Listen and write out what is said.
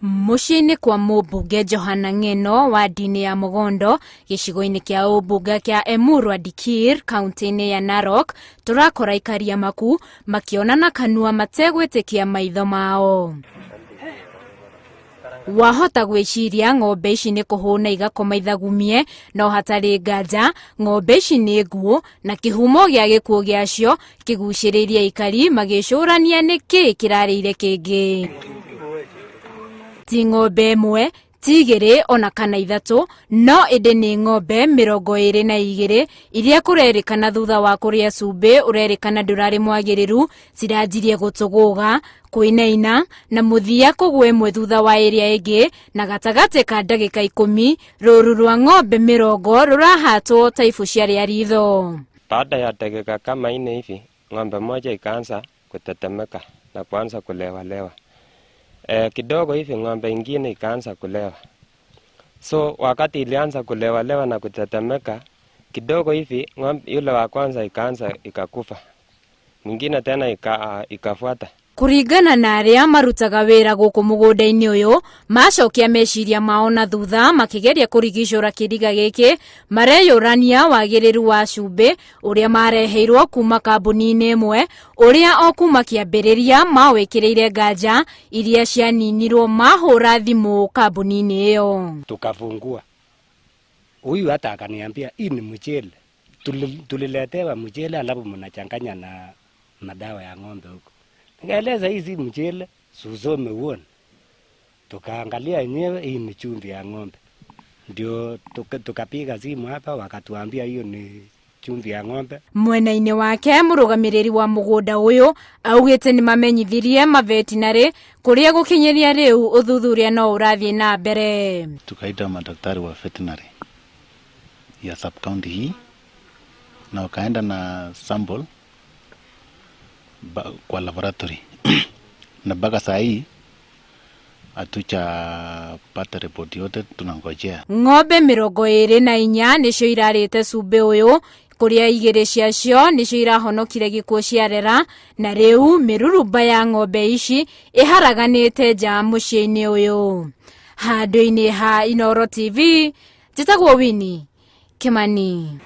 Mũciĩ-inĩ kwa mũmbunge Johana Ng'eno wa ndini ya Mũgondo gĩcigo-inĩ kĩa ũmbunge kĩa Emurua Dikirr kaunti-inĩ ya Narok, tũrakora aikaria maku makĩonana kanua mategwĩtĩkia maitho mao. Wahota gwĩciria ng'ombe ici nĩ kũhũna igakoma ithagumie, no hatarĩ nganja ng'ombe ici nĩ nguũ na kĩhumo gĩa gĩkuũ gĩacio kĩgucĩrĩirie aikari magĩcũrania nĩ kĩĩ kĩrarĩire kĩngĩ. Ti ng'ombe ĩmwe, ti igĩrĩ ona kana ithatũ, no ĩndĩ nĩ ng'ombe 22 iria kũrerĩkana thutha wa kũrĩa cumbĩ ũrerĩkana ndũrarĩ mwagĩrĩru ciranjirie gũtũgũga, kũinaina na mũthia kũgwa ĩmwe thutha wa ĩrĩa ĩngĩ, na gatagatĩ ka ndagĩka 10 rũru rwa ng'ombe 20 rũrahatwo ta ibucia rĩa ritho. Baada ya dakika kama 4 hivi, ng'ombe moja ikaanza kutetemeka na kuanza kulewalewa. Kidogo hivi ng'ombe ingine ikaanza kulewa. So wakati ilianza kulewalewa na kutetemeka, kidogo hivi ng'ombe yule wa kwanza ikaanza ikakufa. Mwingine tena ikafuata. Kũringana na arĩa marutaga wĩra gũkũ mũgũnda-inĩ ũyũ, macokia meciria mao na thutha makĩgeria kũrigicũra kĩriga gĩkĩ, mareyũrania wagĩrĩru wa cumbĩ ũrĩa mareheirwo kuma kambuni-inĩ ĩmwe, ũrĩa o kuma kĩambĩrĩria mawĩkĩrĩire nganja iria cianinirwo mahũra thimũ kambuni-inĩ ĩyo. Tukafungua. Huyu hata akaniambia hii ni mchele. Tuliletewa mchele alafu mnachanganya na madawa ya ng'ombe huko. Nikaeleza hii si mchele, susome uone. Tukaangalia yenyewe hii ni chumvi ya ng'ombe. Ndio tukapiga simu hapa wakatuambia hiyo ni chumvi ya ng'ombe. Mwena-inĩ wake mũrũgamĩrĩri wa mũgũnda ũyũ augĩte nĩ mamenyithirie mavetinarĩ kũrĩa gũkinyĩria rĩu ũthuthuria no ũrathiĩ na mbere. Tukaita madaktari wa veterinary ya sub county hii na wakaenda na sample kwa laboratory na mpaka saa hii hatujapata ripoti yote, tunangojea. Ng'ombe 24 nĩcio irarĩte cumbĩ ũyũ, kũrĩa igĩrĩ ciacio nĩcio irahonokire gĩkuũ ciarera, na rĩu mĩrurumba ya ng'ombe ici ĩharaganĩte nja mũciĩ-inĩ ũyũ. Handũ-inĩ ha Inooro TV, njĩtagwo Winnie Kimani.